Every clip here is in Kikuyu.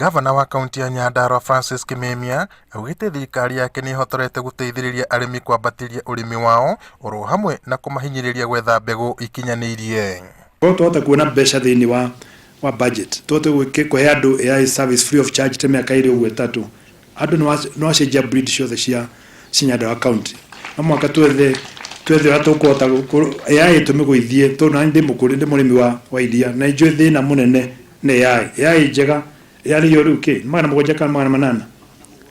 Gavana wa kaunti ya Nyandarua Francis Kimemia augĩte thirikari yake nĩ ĩhotorete gũteithĩrĩria arĩmi kwambatĩria ũrĩmi wao oro hamwe na kũmahinyĩrĩria gwetha mbegũ ikinyanĩirie. Korwo twahota kuona mbeca thĩinĩ wa budget, tũhote kũhe andũ AI service free of charge ta mĩaka 2 ũguo 3, andũ nĩ wacenjia breed ciothe cia Nyandarua county. No mũhaka twethe ũrĩa tũkũhota AI tũmĩgũithie, tondũ nani ndĩ mũkũrĩ, ndĩ mũrĩmi wa iria na nĩnjũĩ thĩna mũnene nĩ AI. AI njega yarĩhio rĩu kĩ 700 kana 800?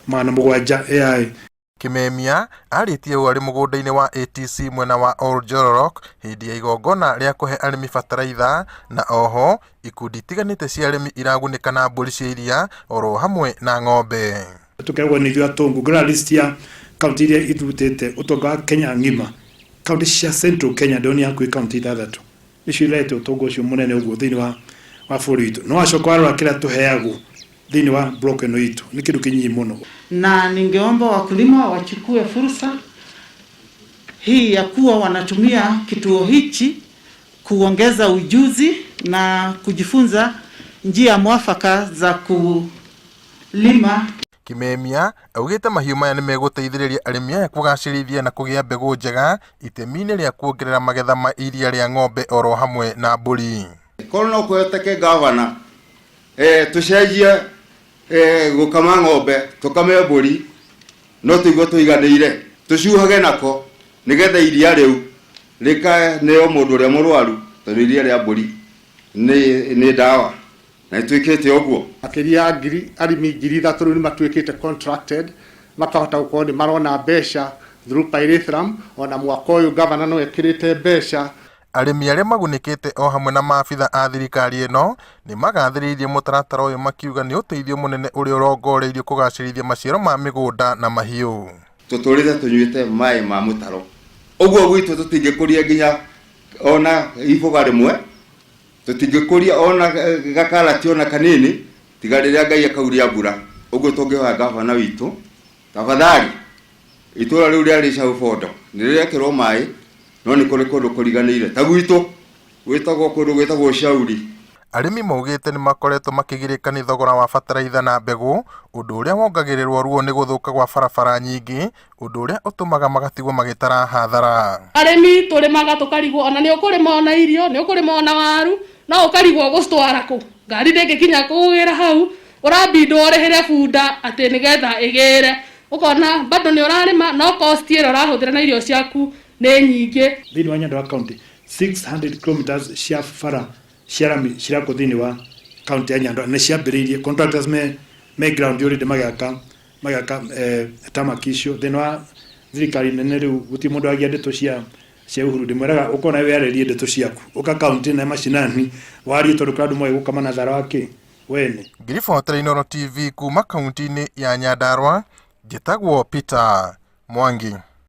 700 AI. Kimemia arĩtie ũũ arĩ mũgũnda-inĩ wa ATC mwena wa Oljororok hĩndĩ ya igongona rĩa kũhe arĩmi bataraitha, na oho ikundi itiganĩte cia arĩmi iragunĩka na mbũri cia iria oro hamwe na ng'ombe. Tũkeragwo nĩ ithuĩ atongu. Ngĩrora list ya kaunti iria ithutĩte ũtonga wa Kenya ng'ima, kaunti cia Central Kenya ndĩronire hakuhĩ kaunti 6 nĩcio irehete ũtonga ũcio mũnene ũguo thĩinĩ wa bũrũri witũ. No wacoka warora kĩrĩa tũheagwo thĩinĩ wa block ĩno itũ nĩ kĩndũ kĩnyinyi mũno. Na ningeomba wakulima wachukue fursa hii ya kuwa wanatumia kituo hichi kuongeza ujuzi na kujifunza njia mwafaka za kulima. Kimemia augĩte mahiũ maya nĩmegũteithĩrĩria arĩmi aya kũgacĩrithia na kũgĩa mbegũ njega itemi-inĩ rĩa kuongerera magetha ma iria rĩa ng'ombe oro hamwe na mbũri. Korwo no kũhoteke gavana, tũcenjie gũkama ng'ombe tũkame mbũri, no tũigue tũiganĩire, tũcuhage nako nĩgetha iria rĩu rĩkaneo mũndũ ũrĩa mũrwaru, tondũ iria rĩa mbũri nĩ ndawa na ĩtuĩkĩte ũguo. Makĩria ya arĩmi 3,000 rĩu nĩ matuĩkĩte contracted, makahota gũkorwo nĩ marona mbeca through pyrethrum. Ona mwaka ũyũ gavana no ekĩrĩte mbeca. Arĩmi arĩa magunĩkĩte o hamwe na maabitha a thirikari ĩno nĩ magathĩrĩirie mũtaratara ũyũ, makiuga nĩ ũteithio mũnene ũrĩa ũrongoreirio kũgacĩrithia maciaro ma mĩgũnda na mahiũ. Tũtũrĩte tũnyuĩte maĩ ma mũtaro, ũguo gwitũ tũtingĩkũria nginya ona iboga rĩmwe, tũtingĩkũria ona gakarati ona kanini, tiga rĩrĩa Ngai akauria mbura. Ũguo tũngĩhoya gavana witũ, tafadhali, itũra rĩu rĩa Rĩcaũ Bondo nĩ rĩrekĩrwo maĩ, no nĩ kũrĩ kũndũ kũriganĩire ta gwitũ gwĩtagwo kũndũ gwĩtagwo Shauri. Arĩmi maugĩte nĩ makoretwo makĩgirĩka nĩ thogora wa bataraitha na mbegũ, ũndũ ũrĩa wongagĩrĩrwo ruo nĩ gũthũka gwa barabara nyingĩ, ũndũ ũrĩa ũtũmaga magatigwo magĩtara hathara. Arĩmi tũrĩmaga tũkarigwo, ona nĩ ũkũrĩma ona irio, nĩ ũkũrĩma ona waru, no ũkarigwo gũcitwara kũ, ngari ndĩngĩkinya kũgĩra hau, ũrambindwo ũrĩhĩre bunda atĩ nĩgetha ĩgĩre, ũkona bado nĩ ũrarĩma no cost ĩrĩa ũrahũthĩra na irio ciaku nĩ nyingĩ. Thĩinĩ wa Nyandarua County 600 kilometers cia bara cia rami cirakwo thĩinĩ wa kaunti ya Nyandarua, nĩ ciambĩrĩirie, contractors me ground already magĩaka tarmac icio. Thĩinĩ wa thirikari nene rĩu gũtirĩ mũndũ wagia ndeto cia Uhuru, ndĩmwĩraga ũkorwo nawe wĩarĩrie ndeto ciaku, ũka kaunti na macinani warie, tondũ kũrĩ andũ moĩ gũkama na thara wa kĩ wene. Ngĩribotera Inooro TV kuma kaunti-inĩ ya Nyandarua, njĩtagwo Peter Mwangi.